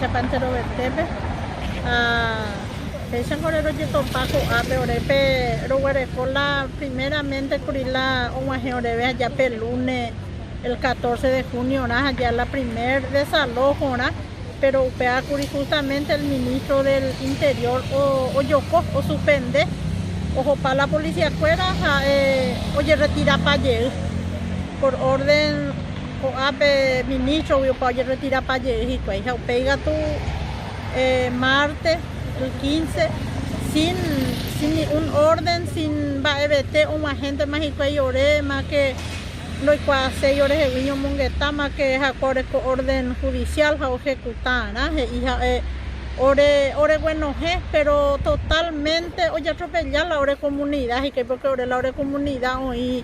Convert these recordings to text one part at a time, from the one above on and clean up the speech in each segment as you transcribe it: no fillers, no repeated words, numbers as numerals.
Mba'éichapa enterovetépe ha péichako ore rojetopa ko'ápe ore pe roguereko la primeramente kuri la og̃uahẽ oréve aja pe lune el 14 de junio-rã ha ja la primer desalojo-rã pero upéva kuri justamente el ministro del interior ojoko, osuspende, ohopa la policía-kuéra ha ojerretirapa jey por orden. Ko'ápe ministro-gui opa ojerretirapa jey hikuái ha upéi katu martes el 15 sin sin ni un orden, sin mba'evete og̃uahẽntema hikuái ore ma ke ndoikuaaséi orehegui ñomongeta ma ke hakua oreko orden judicial ha ojekutarã he'i ha'e ore oreguenohẽ pero totalmente ojeatropella la ore comunidad hikuái porque ore la ore comunidad oĩ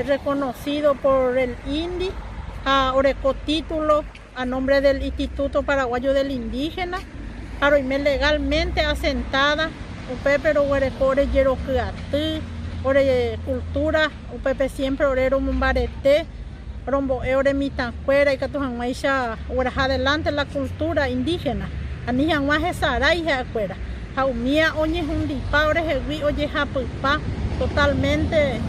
reconocido por el INDI ha oreko título a nombre del Instituto Paraguayo del Indígena ha roime legalmente asentada upépe roguereko ore jeroky aty, ore cultura, upépe siempre ore romombarete, rombo'e ore mitãkuéra ikatu hag̃uáicha ogueraha adelante la cultura indígena ani hag̃ua hesarái ha'ekuéra ha umía oñehundipa orehegui ojehapypa totalmente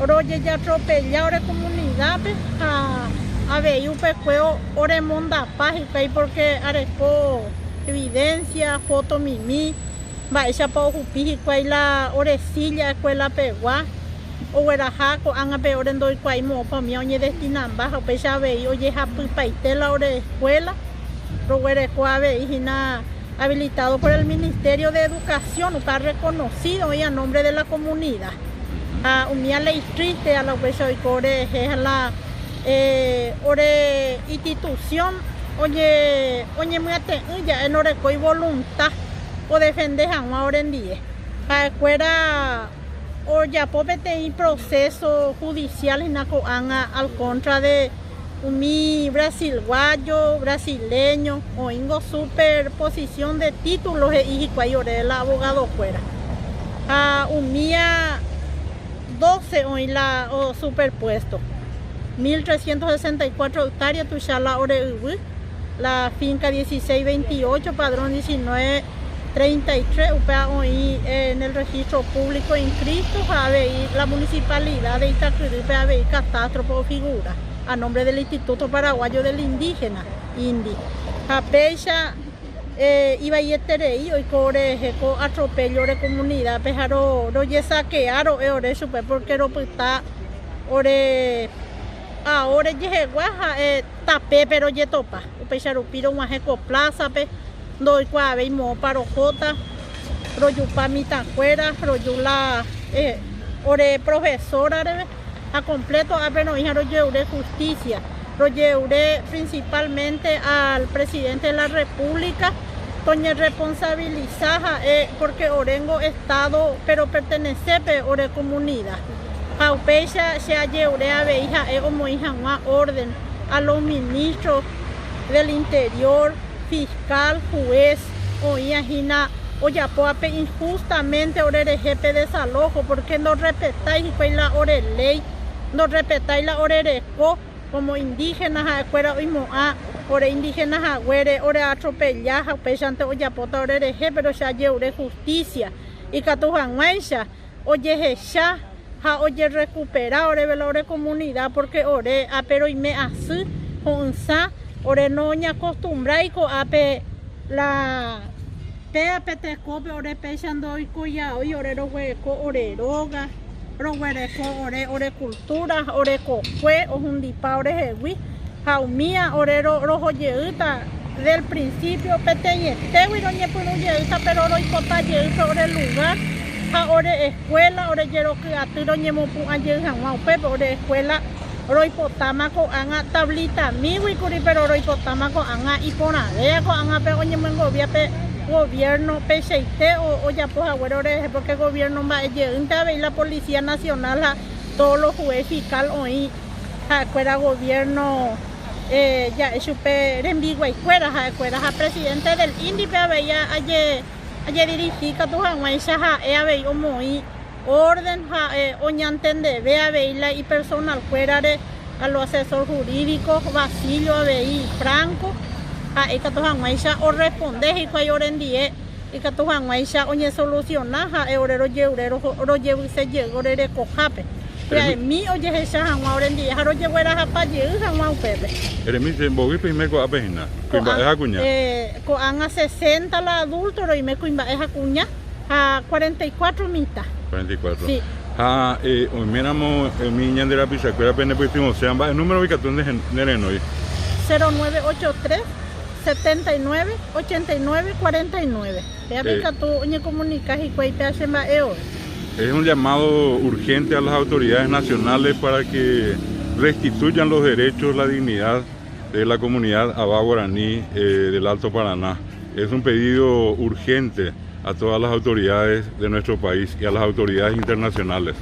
rojejatropella ore comunidad-pe ha avei upekuévo oremondapa hikuái porque areko evidencia, foto mimi, mba'éichapa ohupi hikuái la ore silla escuela pegua. Ogueraha ko'ág̃a pe ore ndoikuaái moõpa umi oñedestinamba ha upéicha avei ojehapypaite la ore escuela, roguereko avei hína habilitado por el Ministerio de Educación, upe reconocido oĩ a nombre de la comunidad. Ha umía ley triste ha la upéicha oiko orerehe ha la ore institución oñemyate'ỹ ja'e norekói voluntad odefende hag̃ua orendie. Ha'ekuéra. Ojapo peteĩ proceso judicial hína ko'ág̃a al contra de umi brasilguayo, brasileño, oĩngo superposición de título he'i hikuái ore la abogado-kuéra. Ha umía 12 oĩ la superpuesto. 1364 hectárea tuicha la ore yvy, la finca 1628, padrón 19. 33, upéva oĩ en el registro público inscrito ha avei la Municipalidad de Itakyrýpe avei catástrofe ofigura a nombre del Instituto Paraguayo del Indígena, INDI. Ha péicha ivaieterei oiko orehe ko atropello ore comunidad-pe ha rojesakea ro'e ore chupe porque ropyta ore ao rejehegua ha'e tapépe rojetopa. Upéicha rupi rog̃uahẽ ko plázape, ndoikuaavéi moõpa rohóta, rojupa mitãkuéra, roju la ore profesora reve ha completo ápe roĩ ha rojeure justicia, rojeure principalmente al presidente de la República toñerresponsabiliza ha'e porque oréngo estado pero pertenece-pe ore comunidad ha upéicha che ajeure avei ha'e omoĩ hag̃ua orden a los ministros del Interior, fiscal, juez, oĩa hína ojapóvape injustamente orerehe pe desalojo porque ndorrespetái hikuái la ore léi, ndorrespetái la ore reko como indígena ha'ekuéra oimo'ã ore indígena haguére oreatropella ha upéichante ojapóta orerehe pero che ajeure justicia ikatu hag̃uáicha ojehecha ha ojerrekupera oréve la ore komunida pórke ore ápe roime asy ho'ysã, ore noñakostumbrái ko'ápe la péa pe tekópe ore péicha ndoikoiaói ore roguereko ore róga, roguereko ore ore kultúra, ore kokue ohundipa orehegui ha umía ore roho jeýta del principio peteĩetégui roñepyrũ jeýta péro roipota jey pe ore lugár ha ore eskuéla ore jeroky aty roñemopu'ã jey hag̃ua upépe. Ore eskuéla roipotáma ko'ág̃a tablitamígui kuri péro roipotáma ko'ág̃a iporãvéva ko'ág̃a pe oñemyengovia pe goviérno peichaite ojapo haguére orerehe pórke goviérno mba'e jeýnte avei la Policía Nacional ha tódo lo juez fiscal oĩ ha'ekuéra goviérno ja'e chupe rembiguaikuéra ha'ekuéra ha presidente del INDI-pe avei aje Ajedirihi katu hag̃uáicha ha'e avei omoĩ órden ha oñantendeve avei la ipersonalkuérare a lo asesor jurídico, Basilio avei Franco. Ha'e ikatu hag̃uáicha orresponde hikuái orendie, ikatu hag̃uáicha oñesolusiona ha'e ore rojeure rojevyse jey ore rekohápe. Pya'emi ojehecha hag̃ua orendie ha rojeguerahapa jey hag̃ua upépe. Eremi che, mbovy peime ko'ápe hína, kuimba'e ha kuña? Ko'ág̃a sesenta la adulto roime kuimba'e ha kuña ha 44 mitã. 44. Sí. Ha oiméramo umi ñande rapichakuéra penepytyvõséva, mba'e número ikatu nerenói? 0983 79 89 49. Péape ikatu oñekomunika hikuái péa che mba'évo. Es un llamado urgente a las autoridades nacionales para que restituyan los derechos, la dignidad de la comunidad Avá Guaraní del Alto Paraná. Es un pedido urgente a todas las autoridades de nuestro país y a las autoridades internacionales.